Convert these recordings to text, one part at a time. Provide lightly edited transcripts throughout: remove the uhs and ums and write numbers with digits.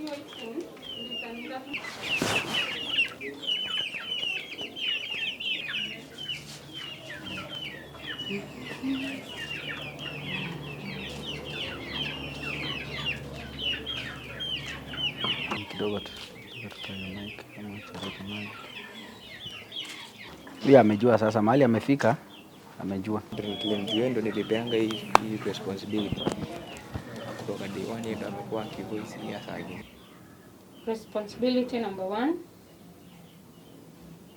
Kidogo tu. Tutoe mic ama tuweke mic. Huyu amejua sasa mahali amefika, amejua. Nilimjua ndo nilipeanga hii responsibility kutoka day one, ndo amekuwa akivoice hii hasa again. Responsibility number one,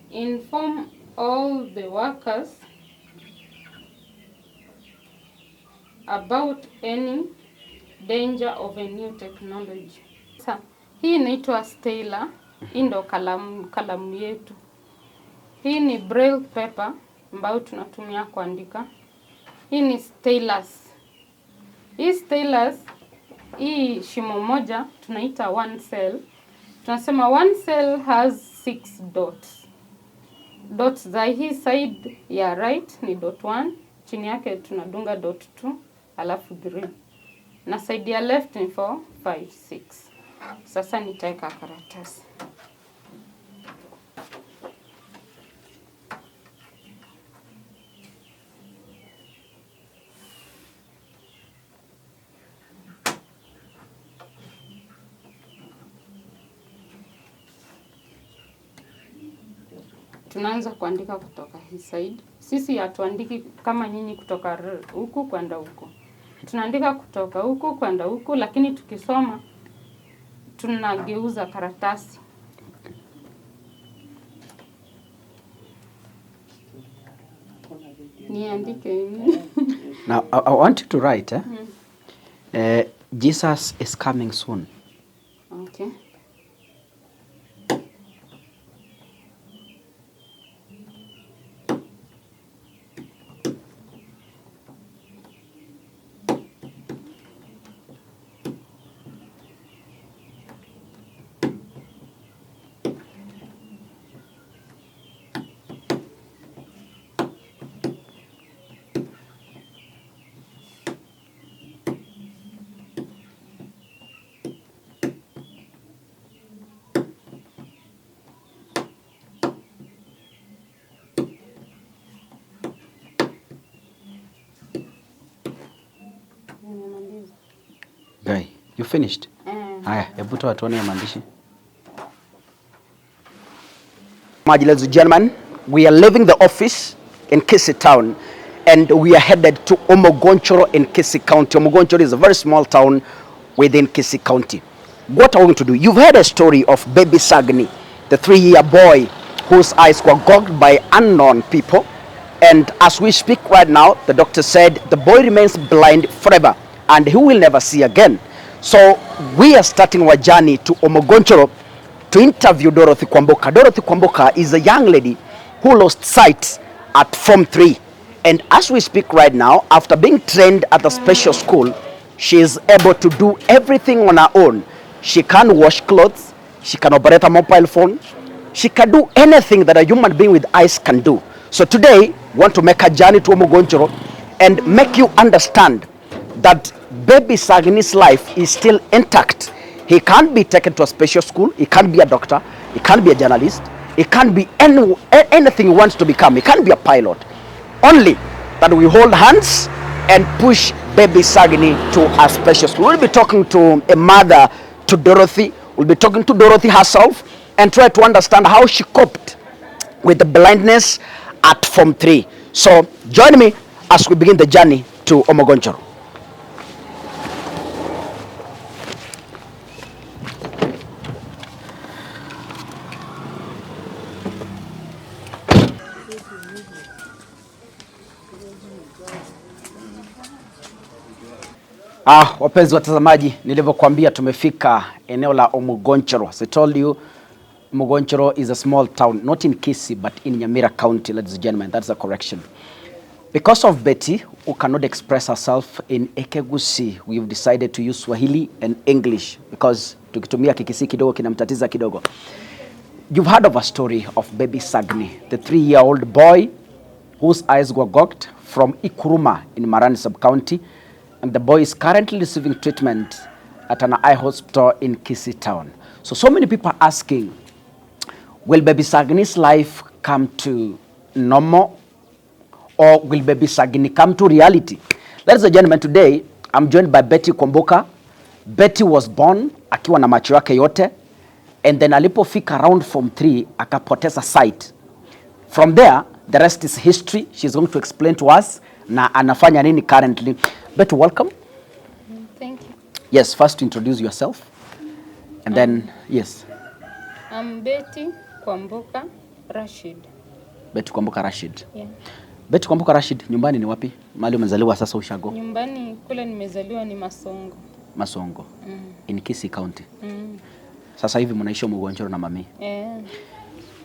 inform all the workers about any danger of a new technology. Sa, hii inaitwa stela, hii ndo kalamu yetu. Hii ni braille paper ambayo tunatumia kuandika. Hii ni stylus. Hii stylus, hii shimo moja tunaita one cell. Tunasema one cell has 6 dots. Dots za hii side ya right ni dot 1, chini yake tunadunga dot 2, alafu 3. Na side ya left ni 4, 5, 6. Sasa nitaweka karatasi. Tunaanza kuandika kutoka hii side. Sisi hatuandiki kama nyinyi kutoka huku kwenda huku. Tunaandika kutoka huku kwenda huku, lakini tukisoma tunageuza karatasi. Niandike nini? Now, I want you to write, eh? Jesus is coming soon. Okay. Guy, you finished? Haya, hebu toa tuone ya maandishi. Ladies and gentlemen, we are leaving the office in Kisii town and we are headed to Omogonchoro in Kisii County. Omogonchoro is a very small town within Kisii County. What are we going to do? You've heard a story of baby Sagni, the 3-year boy whose eyes were gouged by unknown people. And as we speak right now, the doctor said the boy remains blind forever and he will never see again. So we are starting our journey to Omogonchoro to interview Dorothy Kwamboka. Dorothy Kwamboka is a young lady who lost sight at Form 3. And as we speak right now, after being trained at a special school, she is able to do everything on her own. She can wash clothes, she can operate a mobile phone, she can do anything that a human being with eyes can do. So today, we want to make a journey to Omogonchoro and make you understand that baby Sagni's life is still intact. He can't be taken to a special school, he can't be a doctor, he can't be a journalist, he can't be anything he wants to become, he can't be a pilot. Only that we hold hands and push baby Sagni to a special school. We'll be talking to a mother, to Dorothy. We'll be talking to Dorothy herself and try to understand how she coped with the blindness at Form 3. So join me as we begin the journey to Omogonchoro. Wapenzi watazamaji, nilivyokuambia tumefika eneo la Omogonchoro. As I told you, Omogonchoro is a small town, not in Kisii, but in Nyamira County, ladies and gentlemen. That's a correction. Because of Betty, who cannot express herself in Ekegusi, we've decided to use Swahili and English because tukitumia Kikisii kidogo kinamtatiza kidogo. You've heard of a story of baby Sagni, the 3-year-old boy whose eyes were gouged from Ikuruma in Marani sub-county, and the boy is currently receiving treatment at an eye hospital in Kisii town. So many people are asking, will baby Sagini's life come to normal or will baby Sagini come to reality? Ladies and gentlemen, today I'm joined by Betty Kwamboka. Betty was born akiwa na macho yake yote and then alipofika around form 3 akapoteza sight. From there, the rest is history. She's going to explain to us na anafanya nini currently. Betty, welcome. Thank you. Yes, first introduce yourself and then, yes, I'm Betty Kwamboka Rashid. Betty Kwamboka Rashid. Yeah. Betty Kwamboka Rashid, nyumbani ni wapi? Mahali umezaliwa sasa ushago? Nyumbani kule nimezaliwa ni Masongo. Masongo. In Kisii County. Mm. Sasa hivi mnaishi Mugonchoro na mami. Eh,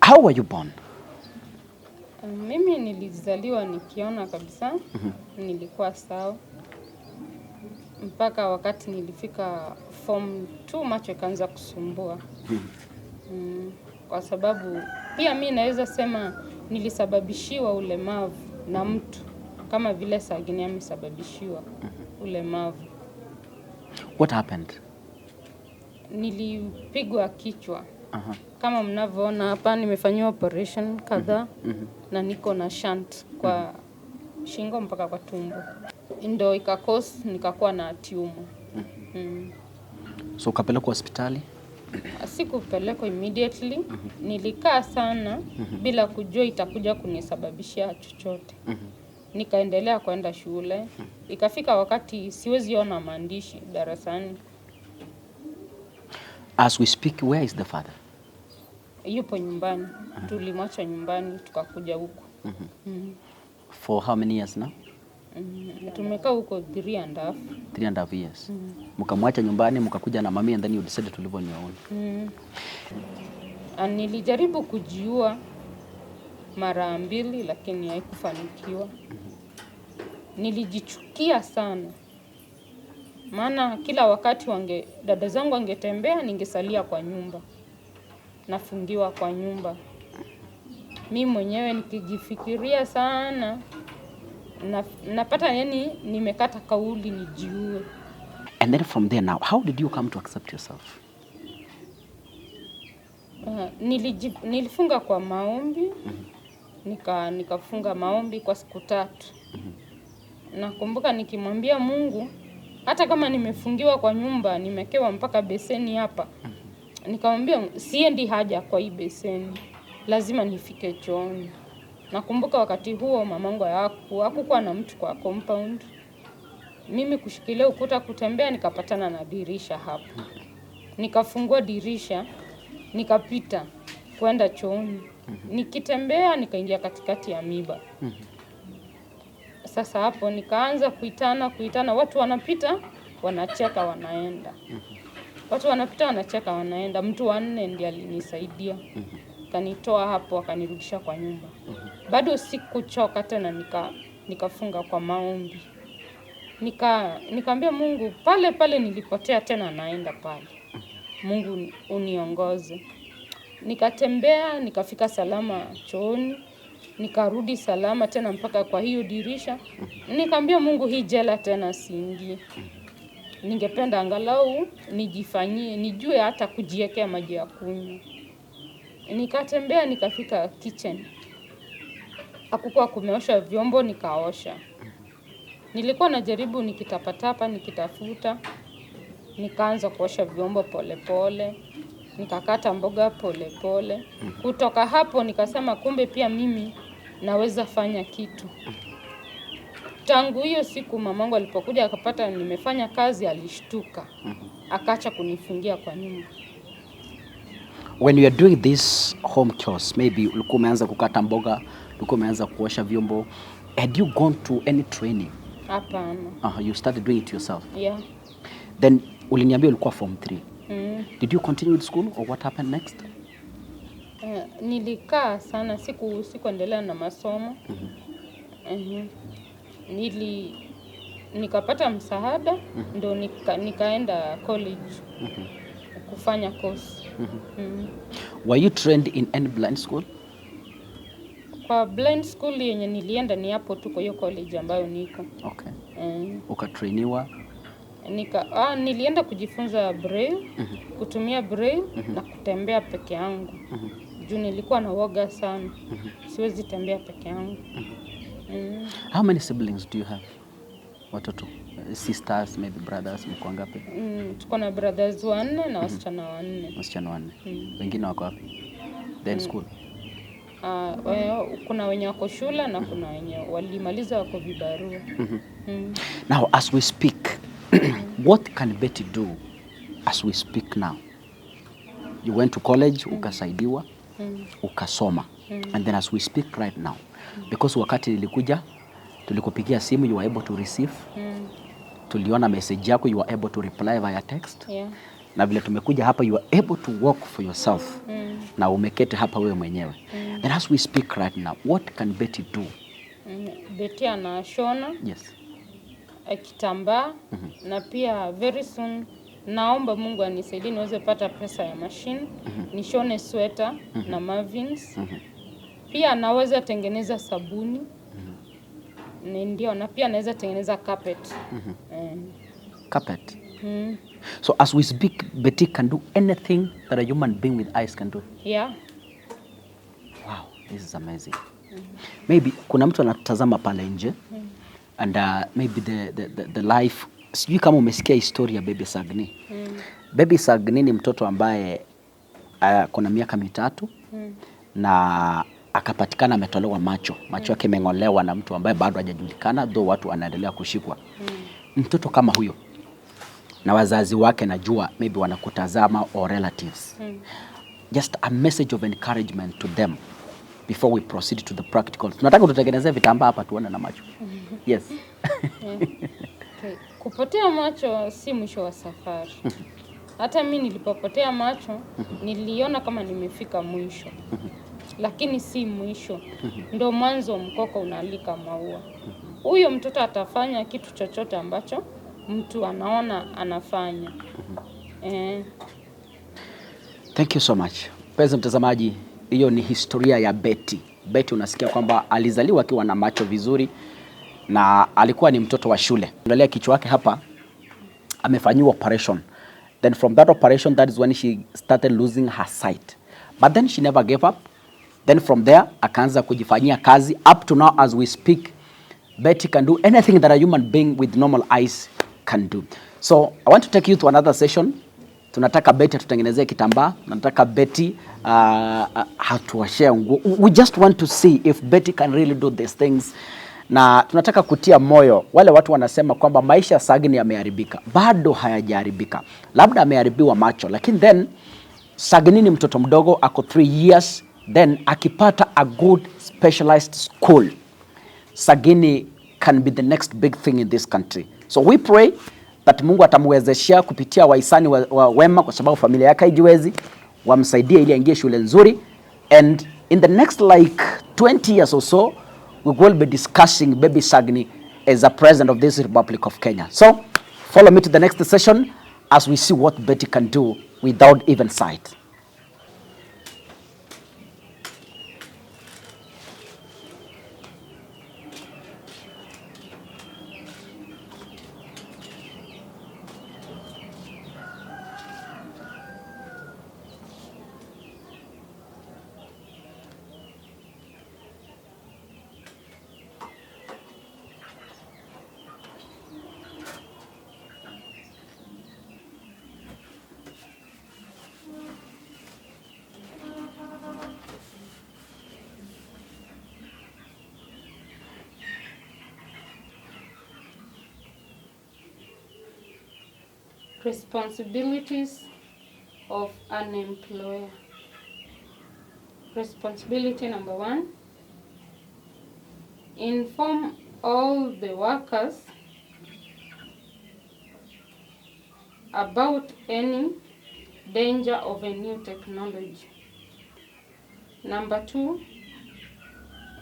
How were you born? Mimi nilizaliwa nikiona kabisa. Nilikuwa sawa mpaka wakati nilifika form 2 macho ikaanza kusumbua. Kwa sababu pia mi naweza sema nilisababishiwa ulemavu na mtu kama vile Sagini amesababishiwa ulemavu. What happened? Nilipigwa kichwa. Kama mnavyoona hapa nimefanyiwa operation kadhaa na niko na shunt kwa shingo mpaka kwa tumbo, ndo ikacause nikakuwa na tumor. So ukapelekwa hospitali? Sikupelekwa immediately. Nilikaa sana bila kujua itakuja kunisababishia chochote. Nikaendelea kwenda shule. Ikafika wakati siwezi ona maandishi darasani. As we speak, where is the father? Yupo nyumbani, tulimwacha nyumbani tukakuja huku. For how many years now? Tumekaa huko 3.5. 3.5 years. Mkamwacha nyumbani mkakuja na mami and then you decided to live on your own. Ah, nilijaribu kujiua mara mbili lakini haikufanikiwa. Nilijichukia sana, maana kila wakati dada zangu wangetembea, ningesalia kwa nyumba, nafungiwa kwa nyumba. Mi mwenyewe nikijifikiria sana na, napata yani nimekata kauli nijiue. And then from there now, how did you come to accept yourself? Nilifunga kwa maombi, nikafunga maombi kwa siku 3. Nakumbuka nikimwambia Mungu, hata kama nimefungiwa kwa nyumba, nimekewa mpaka beseni hapa. Nikamwambia siendi haja kwa hii beseni, lazima nifike chooni. Nakumbuka wakati huo mamangu hakukuwa na mtu kwa compound. Mimi kushikilia ukuta kutembea, nikapatana na dirisha hapo. Nikafungua dirisha, nikapita kwenda chooni. Nikitembea nikaingia katikati ya miba. Sasa hapo nikaanza kuitana kuitana, watu wanapita wanacheka wanaenda, watu wanapita wanacheka wanaenda. Mtu wa nne ndiye alinisaidia, kanitoa hapo akanirudisha kwa nyumba. Bado sikuchoka tena, nikafunga kwa maombi. Nikaambia Mungu, pale pale nilipotea tena naenda pale, Mungu uniongoze. Nikatembea nikafika salama chooni, nikarudi salama tena mpaka kwa hiyo dirisha. Nikaambia Mungu, hii jela tena siingie. Ningependa angalau nijifanyie, nijue hata kujiekea maji ya kunywa. Nikatembea nikafika kitchen. Hakukuwa kumeosha vyombo, nikaosha. Nilikuwa najaribu nikitapatapa, nikitafuta. Nikaanza kuosha vyombo pole pole. Nikakata mboga pole pole. Kutoka hapo nikasema kumbe pia mimi naweza fanya kitu. Tangu hiyo siku mamangu alipokuja akapata nimefanya kazi, alishtuka. Akaacha kunifungia kwa nyumba. When you are doing this home chores, maybe ulikuwa umeanza kukata mboga, ulikuwa umeanza kuosha vyombo, had you gone to any training? Hapana. You started doing it yourself. Yeah. Then uliniambia ulikuwa form 3. Did you continue with school or what happened next? Nilikaa sana, sikuendelea na masomo. Nikapata msaada, ndo nikaenda college kufanya course. Were you trained in any blind school? Kwa blind school yenye nilienda ni hapo tu kwa hiyo college ambayo niko. Okay. Ukatrainiwa? Nilienda kujifunza braille, kutumia braille na kutembea peke yangu. Juu nilikuwa na woga sana. Siwezi tembea peke yangu. How many siblings do you have? Watoto, sisters, maybe brothers, mko ngapi? Tuko na brothers wanne na wasichana wanne. Wasichana wanne. Wengine wako wapi? They're in school. Kuna wenye wako shule na kuna wenye walimaliza wako vibarua. Now, as we speak, what can Betty do as we speak now? You went to college, ukasaidiwa, ukasoma. And then as we speak right now, because wakati nilikuja, tulikupigia simu, you were able to receive. Tuliona message yako, you were able to reply via text. Na vile tumekuja hapa, you are able to work for yourself. Na umeketi hapa wewe mwenyewe. Then as we speak right now, what can Betty do? Betty anashona kitambaa na pia very soon naomba Mungu anisaidie niweze pata pesa ya machine, nishone sweta na Marvins. Pia naweza tengeneza sabuni. Ndio, na pia naweza tengeneza carpet. Carpet. So as we speak, Betty can do anything that a human being with eyes can do. Yeah. Wow, this is amazing. Maybe kuna mtu anatazama pale nje and maybe the life, sijui kama umesikia historia ya Baby Sagni. Baby Sagni ni mtoto ambaye kuna miaka 3 na akapatikana ametolewa macho. Macho yake imeng'olewa na mtu ambaye bado hajajulikana, though watu wanaendelea kushikwa. Mtoto kama huyo na wazazi wake najua maybe wanakutazama or relatives. Just a message of encouragement to them before we proceed to the practical. Tunataka tutengenezee vitambaa hapa tuone na macho. Yes. Okay. Kupotea macho si mwisho wa safari. Hata mi nilipopotea macho niliona kama nimefika mwisho. Lakini si mwisho. Ndo mwanzo mkoko unalika maua. Huyo mtoto atafanya kitu chochote ambacho mtu anaona anafanya. Thank you so much. Mpenzi mtazamaji, hiyo ni historia ya Betty. Betty unasikia kwamba alizaliwa akiwa na macho vizuri na alikuwa ni mtoto wa shule. Angalia kichwa yake hapa, amefanyiwa operation. Then from that operation, that is when she started losing her sight. But then she never gave up. Then from there, akaanza kujifanyia kazi. Up to now as we speak, Betty can do anything that a human being with normal eyes can do. So I want to take you to another session. Tunataka Betty atutengenezee kitambaa, tunataka Betty hatuwashee nguo. We just want to see if Betty can really do these things. Na tunataka kutia moyo wale watu wanasema kwamba maisha Sagini yameharibika. Bado hayajaharibika. Labda ameharibiwa macho, lakini then Sagini ni mtoto mdogo, ako 3 years, then akipata a good specialized school, Sagini can be the next big thing in this country. So we pray that Mungu atamwezeshia kupitia wahisani wa wema, kwa sababu familia yake haijiwezi, wamsaidie ili aingie shule nzuri, and in the next like 20 years or so we will be discussing Baby Sagini as a president of this Republic of Kenya. So follow me to the next session as we see what Betty can do without even sight. Responsibilities of an employer. Responsibility number 1, inform all the workers about any danger of a new technology. Number 2,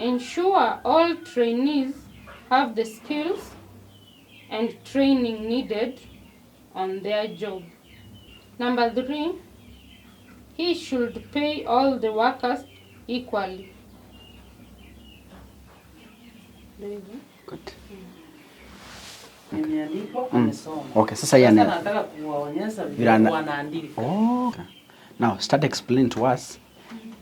ensure all trainees have the skills and training needed on their job. Number 3, he should pay all the workers equally. Good. Imeandikwa, amesoma. Okay, sasa yeye Sasa nataka kuwaonyesha Vile vile wanaandika. Oh. Okay. Now start explain to us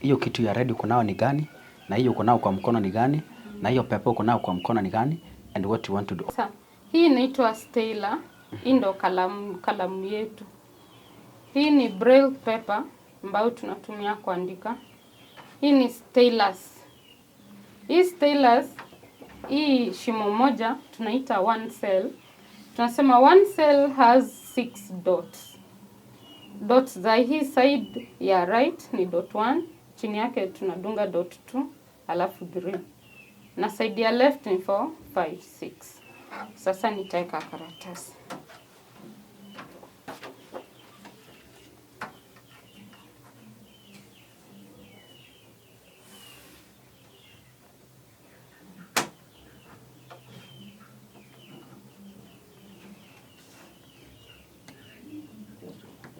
hiyo kitu ya red uko nao ni gani, na hiyo uko nao kwa mkono ni gani, na hiyo pepe uko nao kwa mkono ni gani, and what you want to do. Sasa hii inaitwa stela. Hii ndo kalamu yetu. Hii ni braille paper ambayo tunatumia kuandika. Hii ni stylus. Hii stylus, hii shimo moja tunaita one cell. Tunasema one cell has 6 dots. Dots za hii side ya right ni dot 1, chini yake tunadunga dot 2, alafu 3. Na side ya left ni 4, 5, 6. Sasa nitaweka karatasi.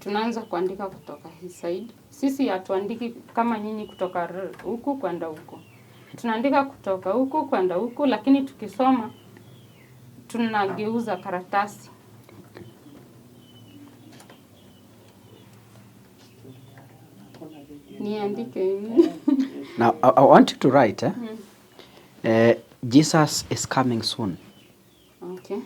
Tunaanza kuandika kutoka hii side. Sisi hatuandiki kama nyinyi kutoka huku kwenda huku. Tunaandika kutoka huku kwenda huku, lakini tukisoma tunageuza karatasi. Niandike. Now I want you to write, eh? Jesus is coming soon. Okay.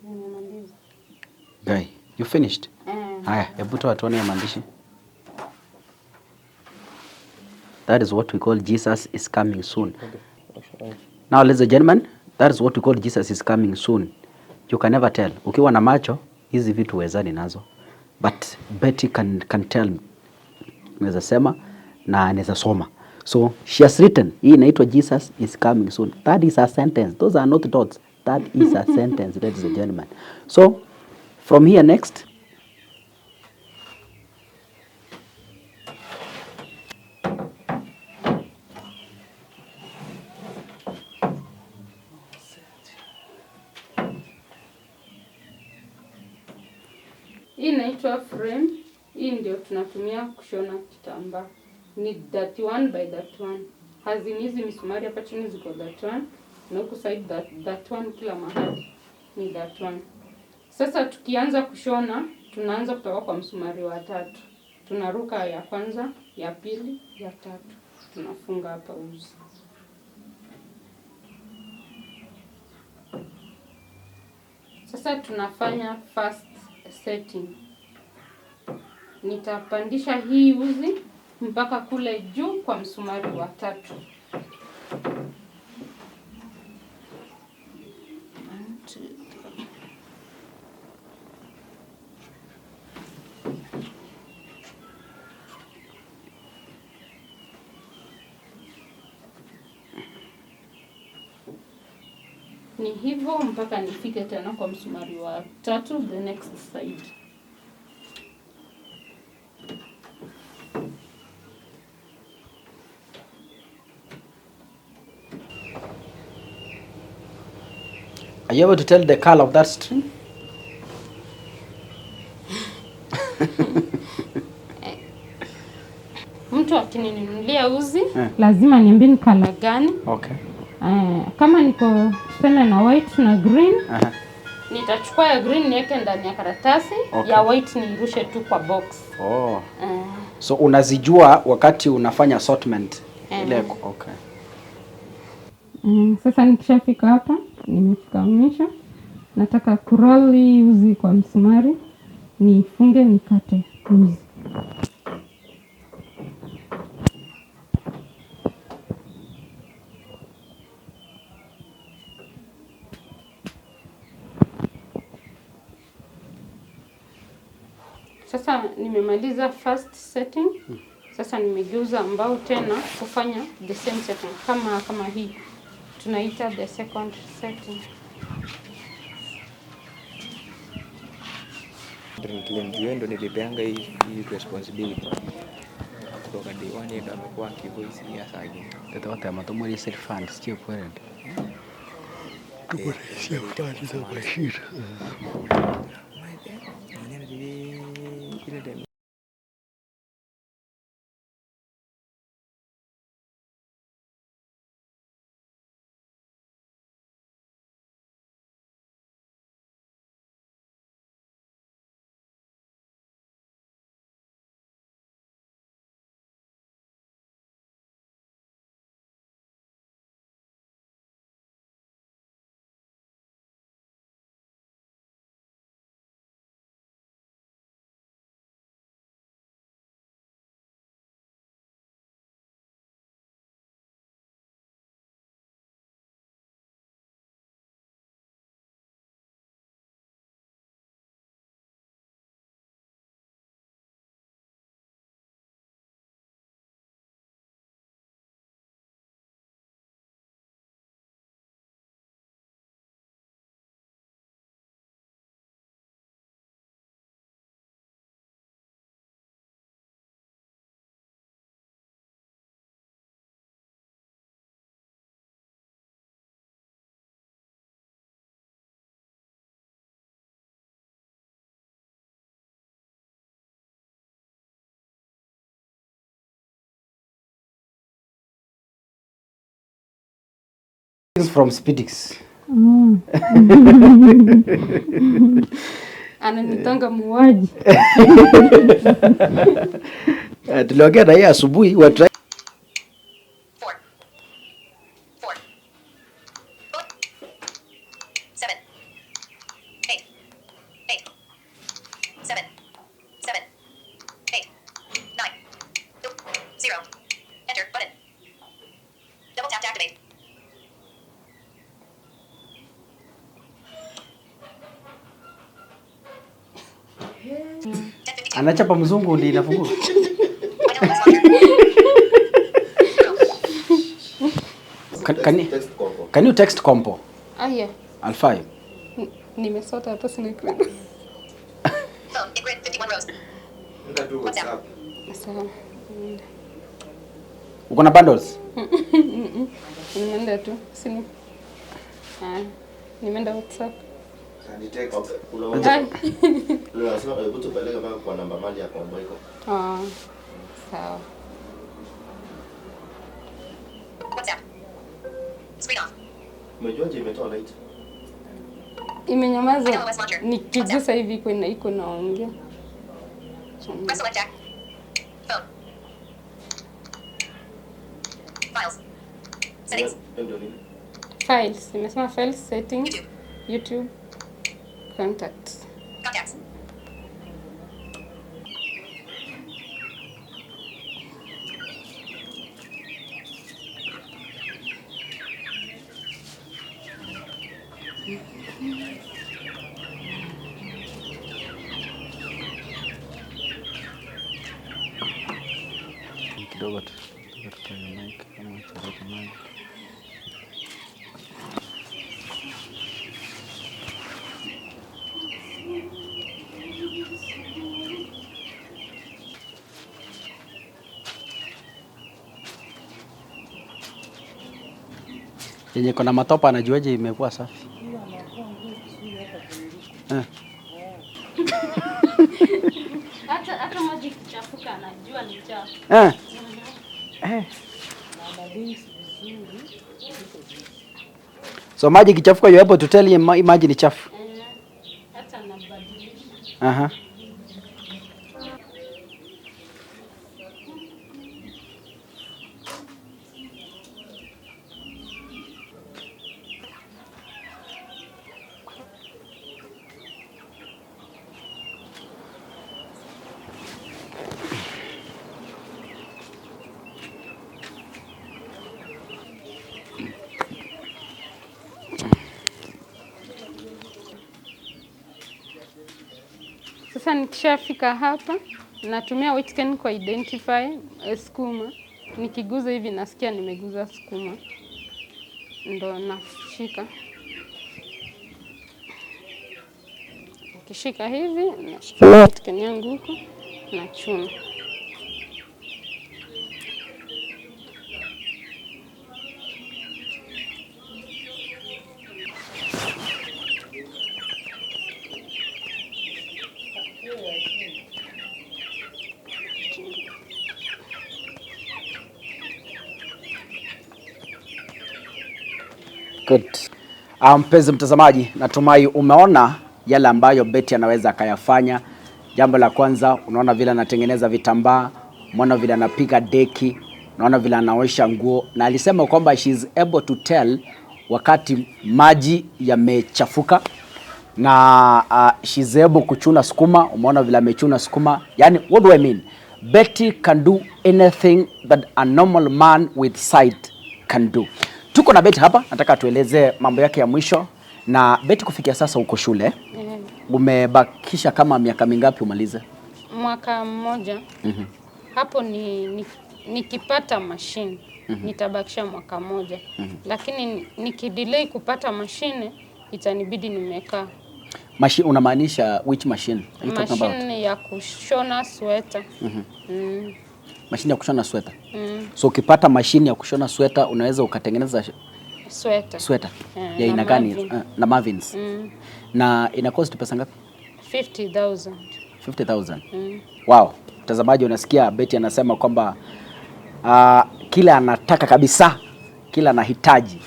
Nimemaliza. Guy, you finished? Eh. Haya, hebu toa tuone ya maandishi. That is what we call Jesus is coming soon. Now, ladies and gentlemen, that is what we call Jesus is coming soon. You can never tell. Ukiwa na macho, hizi vitu wezani nazo. But Betty can tell. Naweza sema na anaweza soma. So she has written, hii inaitwa Jesus is coming soon. That is a sentence. Those are not dots. That is a sentence, ladies and gentlemen. So from here next, Hii inaitwa frame. Hii ndio tunatumia kushona kitambaa. Ni 31 by 31. Hazini hizi misumari hapa chini ziko 31 na huku side 31 kila mahali ni 31. Sasa tukianza kushona tunaanza kutoka kwa msumari wa 3. Tunaruka ya kwanza, ya pili, ya tatu. Tunafunga hapa uzi. Sasa tunafanya first setting. Nitapandisha hii uzi mpaka kule juu kwa msumari wa 3. 1, 2, 3. Ni hivyo mpaka nifike tena kwa msumari wa 3, the next side. Are you able to tell the color of that string? Mtu akininunulia uzi, lazima niambie ni color gani. Okay. Kama niko tuseme na white na green, nitachukua ya green niweke ndani ya karatasi, ya white niirushe tu kwa box. So unazijua wakati unafanya assortment. Ile okay. Sasa nikishafika hapa, nimefika mwisho. Nataka kuroll hii uzi kwa msumari, nifunge nikate uzi. Sasa Sasa nimemaliza first setting. Sasa nimegeuza mbao tena kufanya the same setting kama hii tunaita the second setting. Nilimjua ndo nilipeanga hii responsibility kutoka day one, yeye ndo amekuwa akivoice hii hasa again. Tete matomori self fund sio kweli. Ile time From Speedix. Ananitanga muuaji. Tuliongea na yeye asubuhi we try 4 4 7 8 8 7 7 8 9 0. Enter button. Double tap to activate. 10:52. Anachapa mzungu ndio inafunguka. I know it's longer. Can you text Kompo? Aya, Alfayo. nimesota hata sina credit. Phone in grid 51 rows. WhatsApp. Sawa. Uko na bundles? Nimeenda tu. Sina. Ah, nimeenda WhatsApp. Ai. Unasema hebu tupeleke mpaka kwa namba mali ya Kombo iko. Ah, sawa. WhatsApp. Screen off. Umejuaje imetoa light? Imenyamaza. iOS launcher. Nikigusa hivi iko naongea. Press select jack. Phone. Files. Settings. Hiyo ndio nini? Files. Nimesema files, settings, YouTube. YouTube, contacts. Contacts. Kidogo tu. Tutoe mic kama chalete mic. Yenye kona matopa anajuaje imekuwa safi? Hata maji ikichafuka anajua ni chafu. So maji ikichafuka you able to tell him maji ni chafu. Hata anabadilisha. Aha. Sasa Sasa nikishafika hapa natumia wet can ku identify sukuma. Nikiguza hivi nasikia nimeguza sukuma, ndo nashika. Nikishika hivi nashika wet can yangu huko nachuna. Good. Mpenzi mtazamaji, natumai umeona yale ambayo Betty anaweza akayafanya. Jambo la kwanza, unaona vile anatengeneza vitambaa, umeona vile anapiga deki, unaona vile anaosha nguo, na alisema kwamba she is able to tell wakati maji yamechafuka na she is able kuchuna sukuma. Umeona vile amechuna sukuma. Yani, what do I mean? Betty can do anything that a normal man with sight can do. Tuko na Betty hapa, nataka tueleze mambo yake ya mwisho. Na Betty, kufikia sasa uko shule, umebakisha kama miaka mingapi umalize? Mwaka mmoja. Hapo ni nikipata mashine nitabakisha mwaka mmoja. Lakini nikidelay kupata mashine itanibidi nimekaa. Machine unamaanisha which machine are you talking about? Mashine ya kushona sweta. Mashine ya kushona sweta. So ukipata mashine ya kushona sweta unaweza ukatengeneza Sweta. sweta Eh, ya aina na gani? Marvin. Na Marvins. Na ina cost pesa ngapi? 50,000. 50,000. Wow. Mtazamaji, unasikia Betty anasema kwamba kila anataka kabisa, kila anahitaji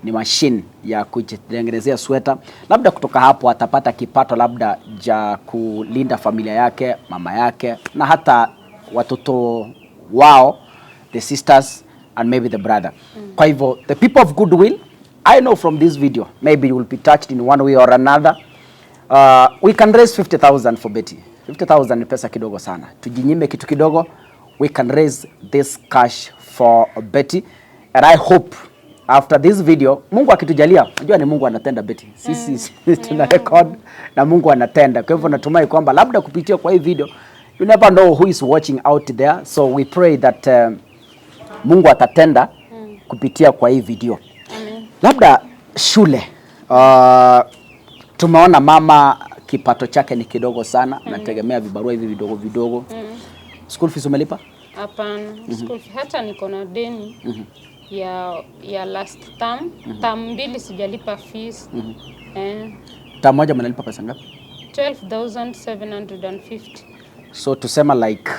ni mashine ya kujitengenezea sweta. Labda kutoka hapo atapata kipato labda ja kulinda familia yake, mama yake na hata watoto wao, the sisters and maybe the brother. Kwa hivyo the people of goodwill, I know from this video maybe you will be touched in one way or another. We can raise 50,000 for Betty. 50,000 ni pesa kidogo sana. Tujinyime kitu kidogo, we can raise this cash for Betty. And I hope after this video, Mungu akitujalia, unajua ni Mungu anatenda Betty. Sisi tuna record na Mungu anatenda. Kwa hivyo natumai kwamba labda kupitia kwa hii video, you never know who is watching out there. So we pray that Mungu atatenda kupitia kwa hii video. Amen. Labda shule, tumeona mama kipato chake ni kidogo sana, nategemea vibarua hivi vidogo vidogo. School fees umelipa? Hapana, school fee hata niko na deni ya last term. Term mbili sijalipa fees. Term moja mnalipa pesa ngapi? 12,750. So tusema like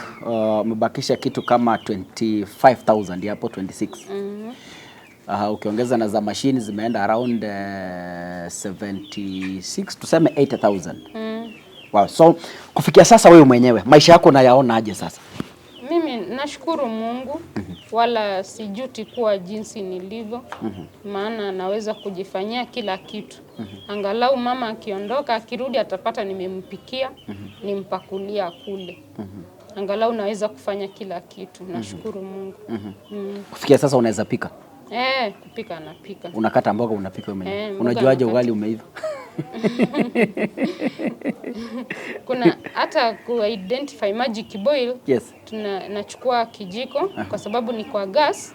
umebakisha kitu kama 25,000 hapo 26. Ukiongeza na za mashini zimeenda around 76, tuseme 80,000. Wow. So kufikia sasa wewe mwenyewe maisha yako unayaona aje sasa? Mimi nashukuru Mungu, wala sijuti kuwa jinsi nilivyo, maana naweza kujifanyia kila kitu. Angalau mama akiondoka, akirudi atapata nimempikia, nimpakulia kule. Angalau naweza kufanya kila kitu. Nashukuru Mungu. Kufikia sasa unaweza pika? Kupika napika. Unakata mboga unapika wewe mwenyewe? Mboga Unajuaje nakata. ugali umeiva? Kuna hata ku-identify maji kiboil. Yes. Nachukua kijiko kwa sababu ni kwa gas.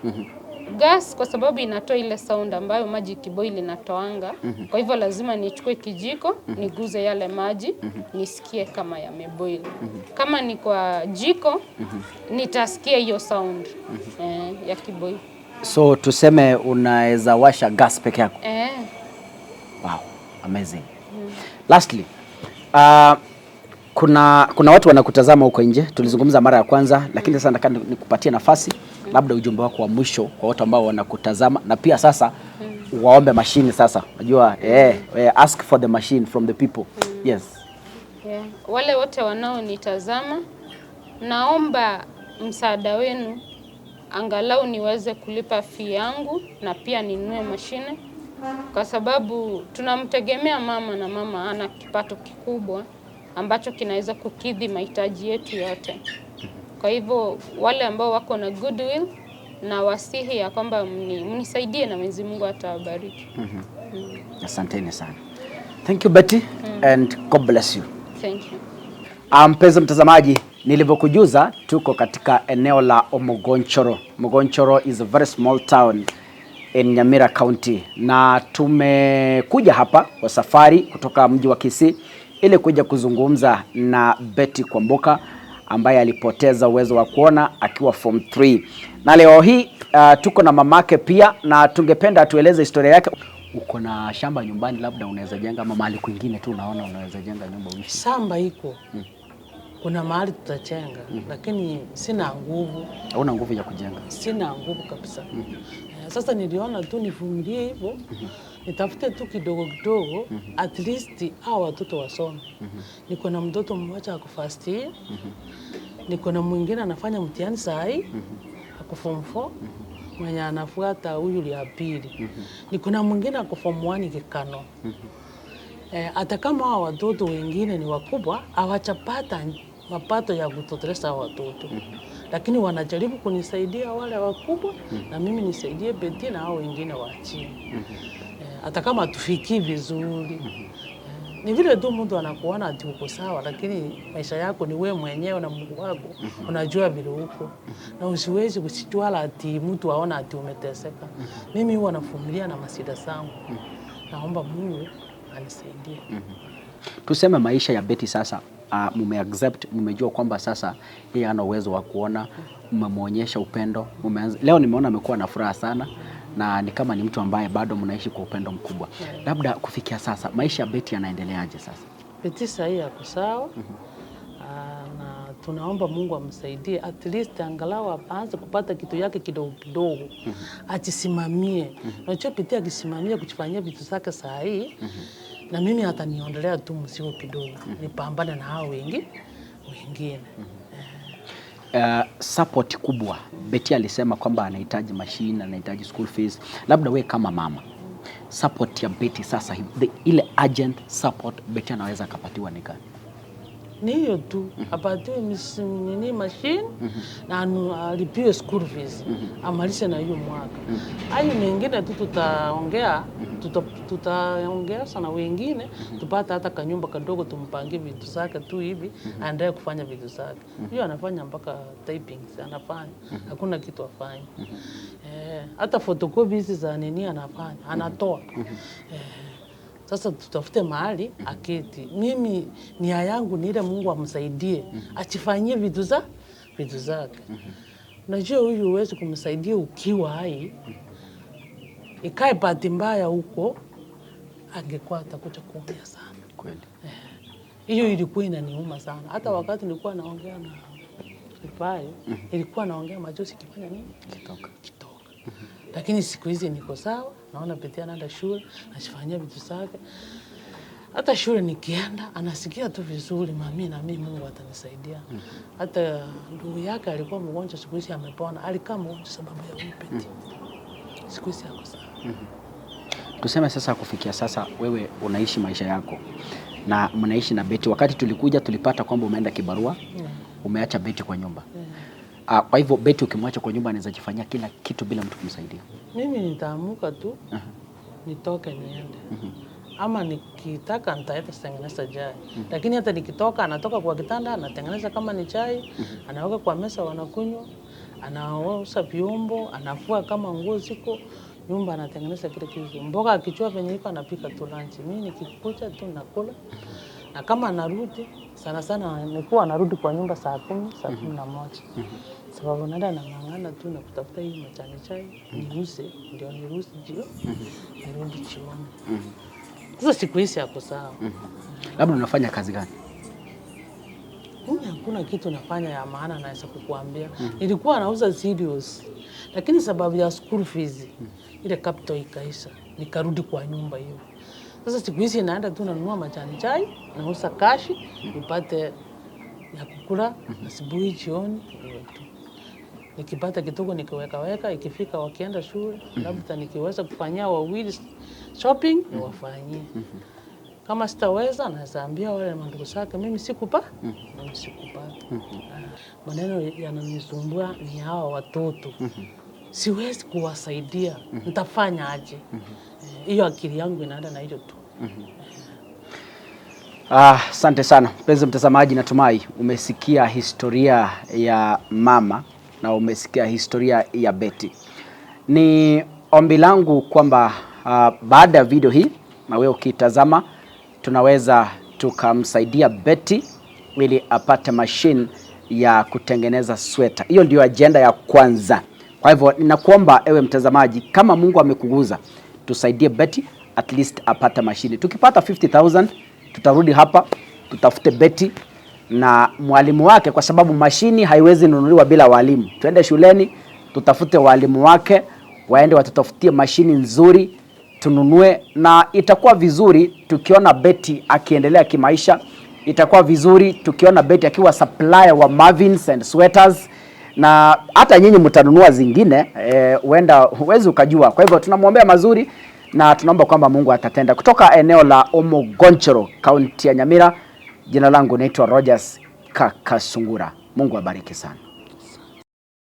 Gas kwa sababu inatoa ile sound ambayo maji kiboil inatoanga. Kwa hivyo lazima nichukue kijiko, niguze yale maji, nisikie kama yameboil. Kama ni kwa jiko, nitasikia hiyo sound ya kiboil. So tuseme unaweza washa gas peke yako? Wow, amazing. Lastly, kuna watu wanakutazama huko nje. Tulizungumza mara ya kwanza, lakini sasa nataka nikupatie nafasi, labda ujumbe wako wa mwisho kwa watu ambao wanakutazama, na pia sasa waombe mashini sasa. Unajua, ask for the machine from the people. Yes. Yeah. Wale wote wanaonitazama, naomba msaada wenu angalau niweze kulipa fee yangu na pia ninunue mashine, kwa sababu tunamtegemea mama na mama ana kipato kikubwa ambacho kinaweza kukidhi mahitaji yetu yote. Kwa hivyo wale ambao wako na goodwill na wasihi ya kwamba mnisaidie na Mwenyezi Mungu atawabariki. Asanteni sana. Thank you Betty, and God bless you. Thank you. Mpenzi mtazamaji, nilivyokujuza tuko katika eneo la Omogonchoro. Omogonchoro is a very small town in Nyamira County, na tumekuja hapa kwa safari kutoka mji wa Kisii ili kuja kuzungumza na Betty Kwamboka ambaye alipoteza uwezo wa kuona akiwa form 3, na leo hii tuko na mamake pia, na tungependa atueleze historia yake. Uko na shamba nyumbani, labda unaweza jenga ama mahali kwingine tu unaona unaweza jenga nyumba uishi? Shamba iko, kuna mahali tutajenga, lakini sina nguvu. Hauna nguvu ya kujenga? Sina nguvu kabisa. Sasa niliona tu nivumilie hivyo, nitafute tu kidogo kidogo, at least hao watoto wasome. Niko na mtoto mmoja ako first year, niko na mwingine anafanya mtihani saa hii ako form 4, mwenye anafuata huyu ya pili. Niko na mwingine ako form 1 Kikano. Hata kama hao watoto wengine ni wakubwa, hawajapata mapato ya kutosheleza hao watoto, lakini wanajaribu kunisaidia wale wakubwa na mimi nisaidie Betty na hao wengine wa chini. Hata kama hatufikii vizuri, ni vile tu mtu anakuona ati uko sawa, lakini maisha yako ni wewe mwenyewe na Mungu wako unajua vile uko, na usiwezi kusitwala ati mtu aona ati umeteseka. Mimi huwa navumilia na mashida zangu, naomba Mungu anisaidie. Tuseme maisha ya Betty sasa, mume accept, mmejua kwamba sasa yeye ana uwezo wa kuona, mmemwonyesha upendo, mumeanza. Leo nimeona amekuwa na furaha sana na ni kama ni mtu ambaye bado mnaishi kwa upendo mkubwa. Labda kufikia sasa maisha ya Betty yanaendeleaje sasa? Betty sahii ako sawa. Na tunaomba Mungu amsaidie at least angalau aanze kupata kitu yake kidogo kidogo, ajisimamie. Unajua Betty akisimamia kujifanyia vitu zake saa hii, na mimi ataniondolea tu mzigo kidogo, nipambane na hao wengi wengine. Support kubwa. Betty alisema kwamba anahitaji machine, anahitaji school fees. Labda we kama mama, support ya Betty sasa hivi, ile urgent support Betty anaweza akapatiwa ni gani? Ni hiyo tu, apatiwe nini, machine na alipiwe school fees, amalize na hiyo mwaka. Hayo mengine tu tutaongea, tutaongea sana wengine, tupate hata kanyumba kadogo, tumpangie vitu zake tu hivi, aendelee kufanya vitu zake. Hiyo anafanya mpaka typing anafanya, hakuna kitu afanye. Hata photocopy hizi za nini anafanya, anatoa. Sasa tutafute mahali aketi. Mimi nia yangu ni ile Mungu amsaidie achifanyie vitu zake. Unajua huyu huwezi kumsaidia ukiwa hai, ikae bahati mbaya huko, angekuwa atakuja kuumia sana. Kweli. Hiyo ilikuwa inaniuma sana. Hata wakati nilikuwa naongea na Ripayo, nilikuwa naongea machozi ikifanya nini? Kitoka. Kitoka. Lakini siku hizi niko sawa, naona Betty anaenda shule, anajifanyia vitu zake. Hata shule nikienda anasikia tu vizuri, mami, na mimi Mungu atanisaidia. Hata ndugu yake alikuwa mgonjwa, siku hizi amepona. Alikaa mgonjwa sababu ya huyu Betty. Siku hizi ako sawa. Tuseme sasa kufikia sasa wewe unaishi maisha yako na mnaishi na Betty. Wakati tulikuja tulipata kwamba umeenda kibarua, umeacha Betty kwa nyumba. Kwa hivyo Betty ukimwacha kwa nyumba anaweza jifanyia kila kitu bila mtu kumsaidia. Mimi nitaamuka tu nitoke niende, ama nikitaka nitaenda tengeneza chai, lakini hata nikitoka, anatoka kwa kitanda anatengeneza kama ni chai, anaweka kwa meza, wanakunywa, anaosha vyombo, anafua kama nguo ziko nyumba, anatengeneza kile kitu. Mboga akichua venye iko anapika tu lunch. Mimi nikikuja tu nakula, na kama anarudi sana sana nikuwa anarudi kwa nyumba saa 10, saa 11, sababu naenda nang'ang'ana tu na kutafuta hii majani chai niuze, ndio niruhusu jio nirudi jioni. Sasa siku hizi ako sawa. Labda unafanya kazi gani? Mimi hakuna kitu nafanya ya maana naweza kukuambia. Nilikuwa nauza cereals, lakini sababu ya school fees ile capital ikaisha, nikarudi kwa nyumba hiyo. Sasa siku hizi naenda tu nanunua majani chai, nauza cash, nipate ya kukula asubuhi, jioni, hiyo tu. Nikipata kidogo nikiwekaweka, ikifika wakienda shule, labda nikiweza kufanyia wawili shopping niwafanyie. Kama sitaweza naweza ambia wale mandugu zake, mimi sikupata. Maneno yananisumbua ni hawa watoto, siwezi kuwasaidia, nitafanya aje? Hiyo akili yangu inaenda na hiyo tu. Asante sana mpenzi mtazamaji, natumai umesikia historia ya mama na umesikia historia ya Betty. Ni ombi langu kwamba baada ya video hii na wewe ukitazama, tunaweza tukamsaidia Betty ili apate machine ya kutengeneza sweta. Hiyo ndio ajenda ya kwanza. Kwa hivyo ninakuomba ewe mtazamaji, kama Mungu amekuguza, tusaidie Betty at least apate mashine. Tukipata 50,000 tutarudi hapa tutafute Betty na mwalimu wake, kwa sababu mashini haiwezi nunuliwa bila walimu. Tuende shuleni tutafute walimu wake, waende watutafutie mashini nzuri tununue, na itakuwa vizuri tukiona Betty akiendelea kimaisha. Itakuwa vizuri tukiona Betty akiwa supplier wa Marvins and sweaters na hata nyinyi mtanunua zingine, huenda huwezi ukajua. Kwa hivyo tunamwombea mazuri na tunaomba kwamba Mungu atatenda. Kutoka eneo la Omogonchoro, kaunti ya Nyamira, jina langu naitwa Rogers Kakasungura. Mungu abariki sana.